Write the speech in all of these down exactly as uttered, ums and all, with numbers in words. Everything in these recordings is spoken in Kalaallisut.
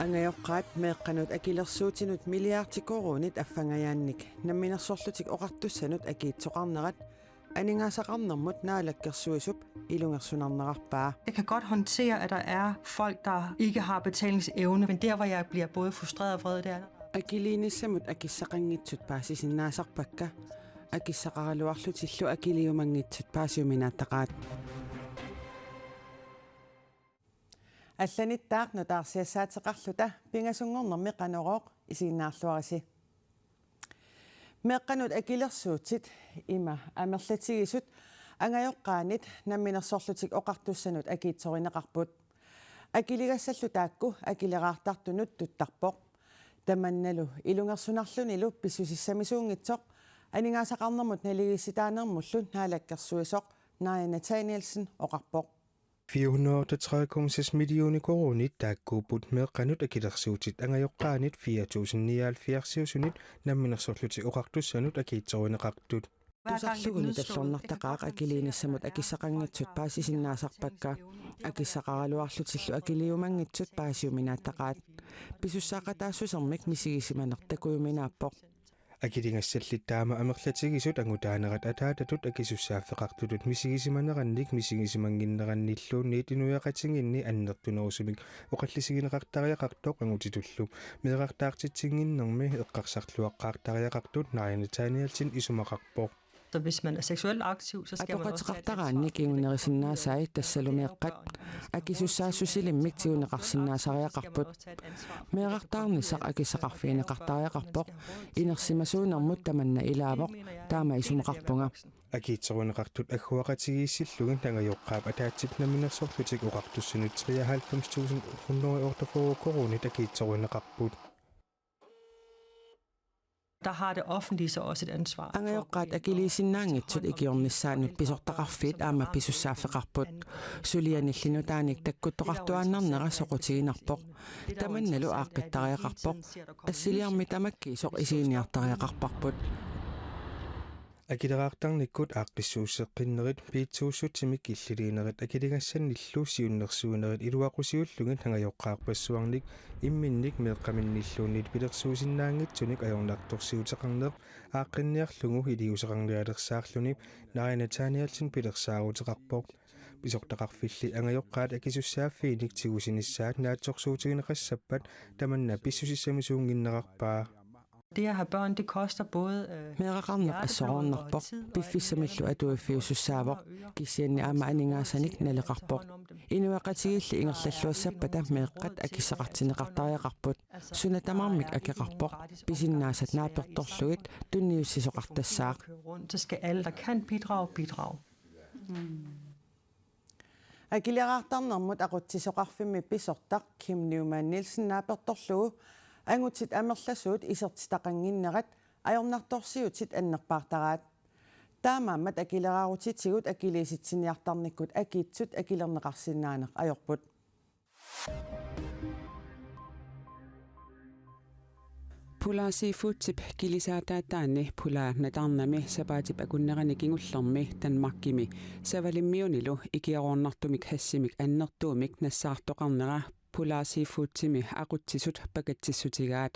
Angajoqqaat meeqqanut akilersuutinut milliardi koruunit affangajaannik Namminersorlutik Oqartussanut akiitsoqarnerat aningaasaqarnermut naalakkersuisup ilungersunarnerarpaa. Jeg kan godt håndtere, at der er folk, der ikke har betalingsevne, men der, hvor jeg bliver både frustreret og vred, det er, Akiliinissamut akissaqanngitsut paasisinnaasarpakka, akissaqaraluarlutillu akiliumanngitsut paasiuminaattaqaat. Allanittaaq nutaarsiassaateqarluta pingasunngornermi Qanorooq isiginnaarluarisi. Meeqqanut akilersuutit ima amerlatigisut angajoqqaanit Namminersorlutik Oqartussanut akiitsorineqarput. Akiligassallu taakku akileraartartunut tuttarpoq. Tamannalu ilungersunarlunilu pissusissamisuunngitsoq aningaasaqarnermut naligiissitaanermullu naalakkersuisoq Naja Nathanielsen oqarpoq. Fire hundrede og otteogtredive komma seks millioner koruunit taakkuupput meeqqanut akilersuutit angajoqqaanit fire tusind nioghalvfjerdsiusunit Namminersorlutik Oqartussanut akiitsorineqartut. Tusarluguni tallornartaqaaq akiliinissamut akissaqanngitsut paasisinnaasarpakka, akissaqaraluarlutillu akiliumanngitsut paasiuminaattaqaat. Pisussaaqataassusermik misigisimaneq takujuminaappoq. Akiligassallit taama amerlatigisut angutaanerat ataatatut akisussaaffeqartutut misigisimannginneranik misigisimannginnerannilluunniit inuiaqatigiinni annertunerusumik oqallisigineqartariaqartoq angutitullu meerartaartitsinnginnermi eqqarsarluaqqaartariaqartut Naja Nathanielsen isumaqarpoq. Så hvis man er seksuelt aktiv, så skal man også tage et ansvar. Atoqateqartaraanni kingunerisinnaasai tassalu meeqqat akisussaassusilimmik tiguneqarsinnaasariaqarput. Meerartaarnissaq akissaqarfigineqartariaqarpoq. Inersimasuunermut tamanna ilaavoq, taama isumaqarpunga. Akiitsorineqartut agguaqatigiissillugit angajoqqaap ataatsip Namminersorlutik Oqartussanut treoghalvfems tusind hundrede og otteogfyrre koruunit akiitsorineqarput. Der har det offentlige så også et ansvar for at gå ind og Angajoqqaat akiliisinnaanngitsut ikiornissaannut pisortaqarfiit aamma pisussaaffeqarput. Sulianilli nutaanik takkuttoqartuaannarnera soqutiginarpoq. Tamannalu aaqqittariaqarpoq. Assiliarmi tamakkiisoq isiginiartariaqarparput. Akileraartarnikkut aaqqissuusseqqinnerit piitsuussutsimik killiliinerit akiligassannillu siunnersuinerit iluaqusiullugit angajoqqaarpassuarnik imminnik meeqqaminnilluunniit pilersuisinnaanngitsunik ajornartorsiuteqarneq aaqqinniarlugu iliuuseqarnialersaarluni Naja Nathanielsen pilersaaruteqarpoq. Pisortaqarfilli angajoqqaat akisussaaffiinik tigusinissaat naatsorsuutigineqassappat tamanna pissusissamisuunnginnerarpaa. Det at have børn, det koster både, øh, Meeraqarneq hjerteblod og assoroornarpoq, tid og alt muligt piffissamillu andet. Atuiffiusussaavoq, kisianni aamma aningaasanik naleqarpoq. Inuiaqatigiilli ingerlalluassappata meeqqat akissaqartinneqartariaqarput. Suna tamarmik akeqarpoq, pisinnaasat naapertorlugit tunniussisoqartassaaq. Så skal alle, der kan bidrage, bidrage. Akileraartarnermut aqutsisoqarfimmi pisortaq Kim Newman Nielsen naapertorlugu angutit amerlasuut isertitaqannginnerat ajornartorsiutit annerpaartaraat. Taamaammat akileraarutitigut akiliisitsiniartarnikkut akiitsut akilerneqarsinnaaneq ajorput. Polar Seafoodip kilisaataataani Polar Natarnami sapaatip akunnerani kingullermi Danmarkimi Savalimmiunilu ikiaroornartumik hassimik annertuumik nassaartoqarnera Polar Seafoodimi aqutsisut pakatsissutigaat.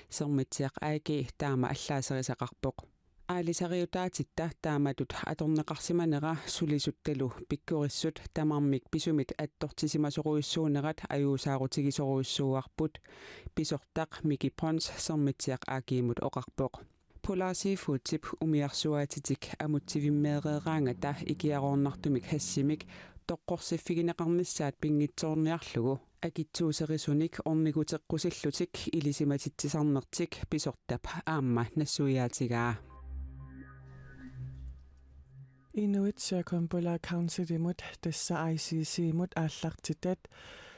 Sermitsiaq A G taama allaaserisaqarpoq. Aalisariutaatitta taamatut atorneqarsimanera sulisuttalu pikkorissut tamarmik pisumit attortisimasorujussuunerat ajuusaarutigisorujussuuarput, pisortaq Miki Pons Sermitsiaq A G-mut oqarpoq. Polar Seafoodip umiarsuaatitik amutsivimmeereeraangata ikiaroornartumik hassimik toqqorsiffigineqarnissaat pinngitsoorniarlugu akitsuuserisunik orniguteqqusillutik ilisimatitsisarnertik pisortap aamma nassuiaatigaa. Inuit Circumpolar Councilimut, tassa I C C-mut aallartitat,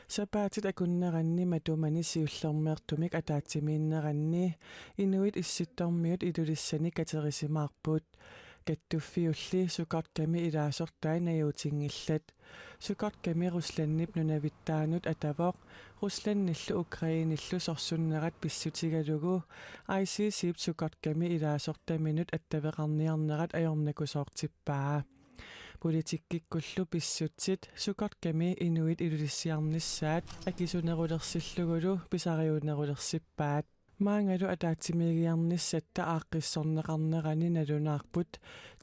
sapaatit akunneranni matumani siullermeertumik ataatsimiinneranni inuit Issittormiut Ilulissani katerisimaarput. Kattuffiulli Chukotkami ilaasortai najuutinngillat. Chukotkami Ruslandip nunavittaanut atavoq, Ruslandillu Ukrainellu sorsunnerat pissutigalugu I C C-p Chukotkami ilaasortaminut attaveqarniarnerat ajornakusoortippaa. Politikkikkullu pissutsit Sukkotkami inuit ilulissarnissaat akisunerulersillugulu pisariunerulersippaat. Maangalu ataatsimiigiarnissatta aaqqissorneqarnerani nalunaarput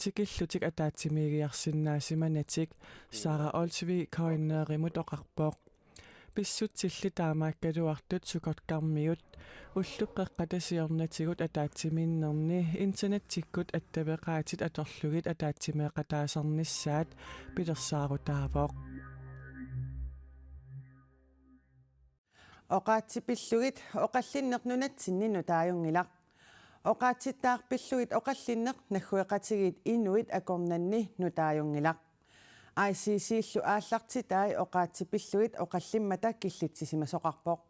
tikillutik ataatsimiigiarsinnaasimanatik, Sara Olsvig K N R-imut oqarpoq. Pissutsilli taamaakkaluartut Sukkotkarmiut ullup qeqqata siornatigut ataatsimiinnerni internettikkut attaveqaatit atorlugit ataatsimeeqataasarnissaat pilersaarutaavoq. Oqaatsit pillugit oqallinneq nunatsinni nutaajunngilaq. Oqaatsittaaq pillugit oqallinneq naggueqatigiit inuit akornanni nutaajunngilaq. I C C-llu aallartitai oqaatsit pillugit oqallimmata killitsisimasoqarpoq.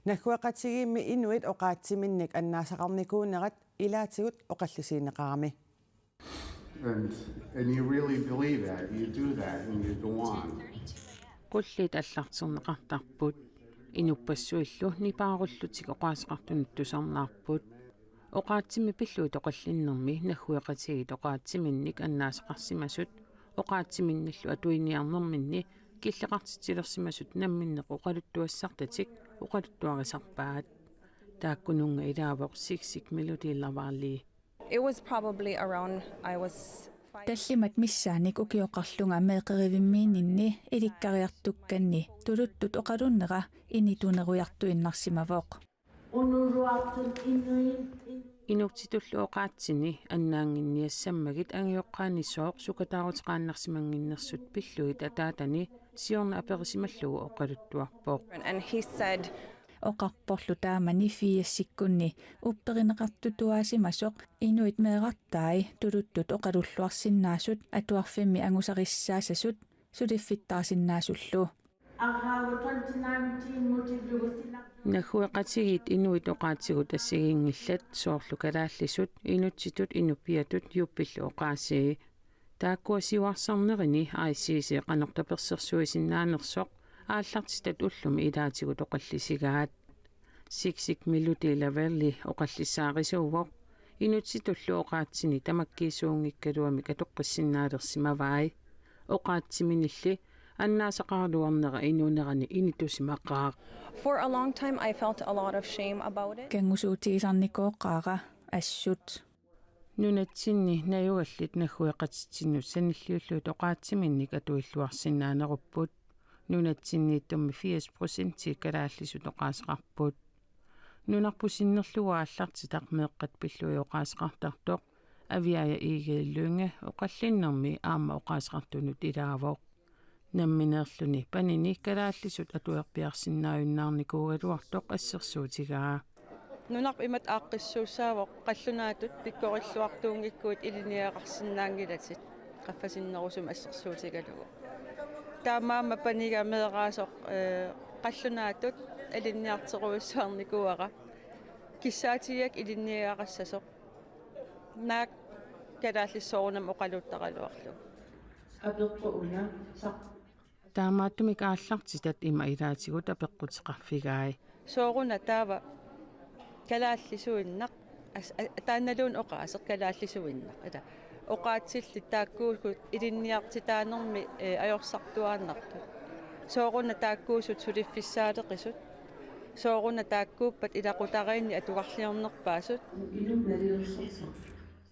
Naggueqatigiimmi inuit oqaatsiminnik annaasaqarnikuunerat ilaatigut oqallisigineqarami. And, and you really believe that, you do that, and you go on. Qulliit allarterneqartarput. Inuppassuillu nipaarullutik oqaaseqartunut tusarnaarput. Oqaatsimmi pillugit oqallinnermi naggueqatigiit oqaatsiminnik annaasaqarsimasut, oqaatsiminnillu atuiniarnerminni killeqartitsilersimasut namminneq oqaluttuassartatik oqaluttuarisarpaat. Taakkununnga ilaavoq Siksik Melody Lavallee. It was probably around I was five. Tallimat missaannik ukioqarlunga meeqqerivimmiinninni ilikkariartukkanni tuluttut oqalunnera initunerujartuinnarsimavoq. Inuktitullu oqaatsini annaannginniassammagit angajoqqaani sooq sukataaruteqaannarsimannginnersut pillugit ataatani siorna aperisimallugu oqaluttuarpoq. And he said, Oqarporlu taamani firsikkunni upperineqartutuaasimasoq inuit meerartai tuluttut oqalulluarsinnaasut atuarfimmi angusarissaasasut suliffittaarsinnaasullu. Naggueqatigiit inuit oqaatsigut assigiinngillat soorlu kalaallisut, inuttitut, inupiatut, juuppillu oqaasii. Taakkua siuarsarnerini I C C qanoq tapersersuisinnaanersoq aallartitat ullumi ilaatigut oqallisigaat. Siksik Melody Lavallee oqallisaarisuuvoq, inuttitullu oqaatsini tamakkiisuunngikkaluamik atoqqissinnaalersimavai. Oqaatsiminilli annaasaqaraluarnera inuunerani initusimaqaaq. For a long time, I felt a lot of shame about it. Kanngusuutigisarnikooqaara assut. Nunatsinni najugallit naggueqatitsinnut sanilliullugit oqaatsiminnik atuilluarsinnaanerupput. Nunatsinniittumi firs procenti kalaallisut oqaaseqarput. Nunarput sinnerlugu aallartitaq meeqqat pillugit oqaaseqartartoq Aviaja Egede Lynge oqallinnermi aamma oqaaseqartunut ilaavoq. Nammineerluni panini kalaallisut atuerpiarsinnaajunnaarnikuugaluartoq assersuutigaa. Nunarput imatut aaqqissuussaavoq qallunaatut pikkorilluartuunngikkuit ilinniagaqarsinnaanngilatit qaffasinnerusumik assersuutigalugu. Taamaammat paniga meeraasoq, eh, qallunaatut ilinniartorujussuarnikuuara. Kissaatigigakkit ilinniagaqassasoq. Naak kalaallisut soorunami oqaluuttaraluarlugu. Apeqqut una saq. Taamaattumik aallartitat ima ilaatigut apeqquteqarfigai. Sooruna taava kalaallisuinnaq, as-, a-, taannaluunniit oqaaseq kalaallisuinnaq. Ila oqaatsillit taakkuukkut ilinniartitaanermi, eh, ajorsartuaannartut. Sooruna taakkuusut suliffissaaleqisut. Sooruna taakkuuppat ilaqutariinni atugarliornerpaasut.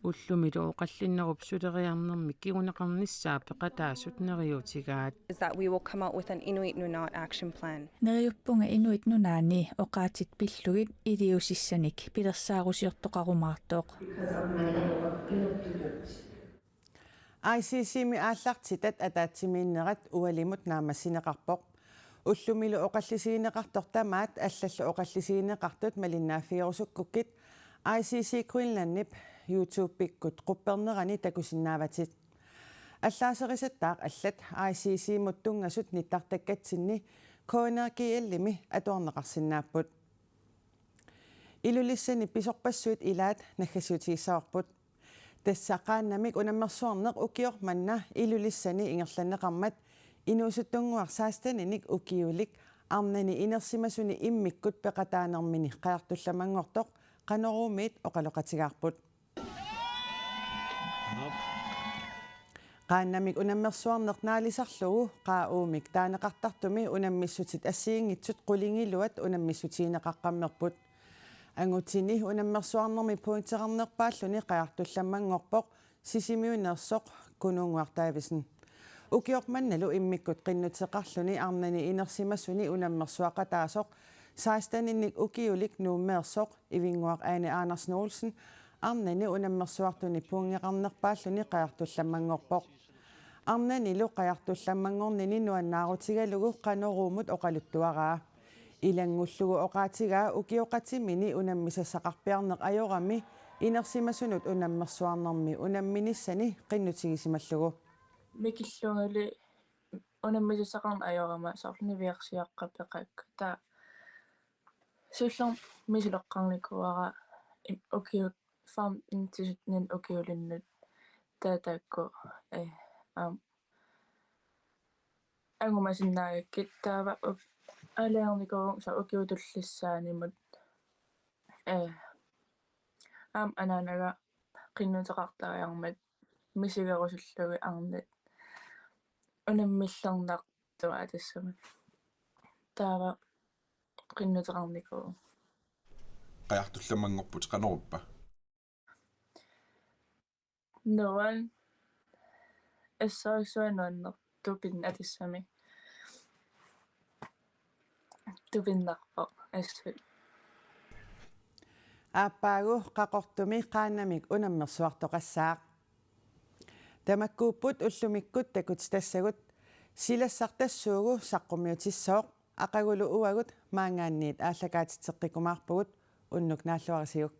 Ullumilu oqallinnerup suleriarnermi kinguneqarnissaa peqataasut neriuutigaat. Is that we will come out with an Inuit Nunaat action plan. Neriuppunga Inuit Nunaanni oqaatsit pillugit iliuusissanik pilersaarusiortoqarumaartoq. I C C-mi aallartitat ataatsimiinnerat ualimut naammassineqarpoq. Ullumilu oqallisigineqartoq tamaat allallu oqallisigineqartut malinnaaffigerusukkukkit I C C Greenlandip YouTube-ikkut quppernerani takusinnaavatit. Allaaserisattaaq allat I C C-mut tunngasut nittartakkatsinni K N R G L-imi atuarneqarsinnaapput. Ilulissani pisorpassuit ilaat naggasiutigissavarput. Tassa qaannamik unammersuarneq ukioq manna Ilulissani ingerlanneqarmat inuusuttunnguaq seksteninik ukiulik arnani inersimasuni immikkut peqataanermini qajartullamanngortoq Qanoruumiit oqaloqatigaarput. Qaannamik unammersuarneq naalisarlugu Q A U-mik taaneqartartumi unammissutit assigiinngitsut qulingiluat unammissutigineqaqqammerput. Angutini unammersuarnermi pointeqarnerpaalluni qajartullammanngorpoq Sisimiuneersoq Kunuunnguaq Davidsen. Ukioq mannalu immikkut qinnuteqarluni arnani inersimasuni unammersuaqataasoq seksteninnik ukiulik Nuummeersoq Ivinnguaq Ane Andersen Olsen arnani unammersuartuni pointeqarnerpaalluni qajartullammanngorpoq. Arnanilu qajartullammanngornini nuannaarutigalugu Qanoruumut oqaluttuaraa. Ilanngullugu oqaatigaa ukioqatimini unammisassaqarpiarneq ajorami inersimasunut unammersuarnermi unamminissani qinnutigisimallugu. Mikilluguli unammisassaqarneq ajorama soorlu niviarsiaqqat peqakka. Taava siullermik misileqqarnikuuara im-, ukiut femten til sytten ukiulinnut taava taakku, eh, aamma angumasinnaagakkit taava u-, aalajangernikuu soorlu ukiut tullissaanimut, eh, aamma anaanaga qinnuteqartariarmat misigerusullugit arnat unammillernartua tassami. Taava qinnuteqarnikuuvoq. Qajartullammanngorput, qanoruppa? Nuan assorsuaq nuannertupin-, aa tassami. Tupinnarpoq assut. Aappaagu Qaqortumi qaannamik unammersuartoqassaaq. Tamakkuupput ullumikkut takutitassagut, silassaq tassuugu saqqummiutissooq, aqagulu uagut maanngaanniit aallakaatitseqqikkumaarpugut, unnuk naalluarisiuk.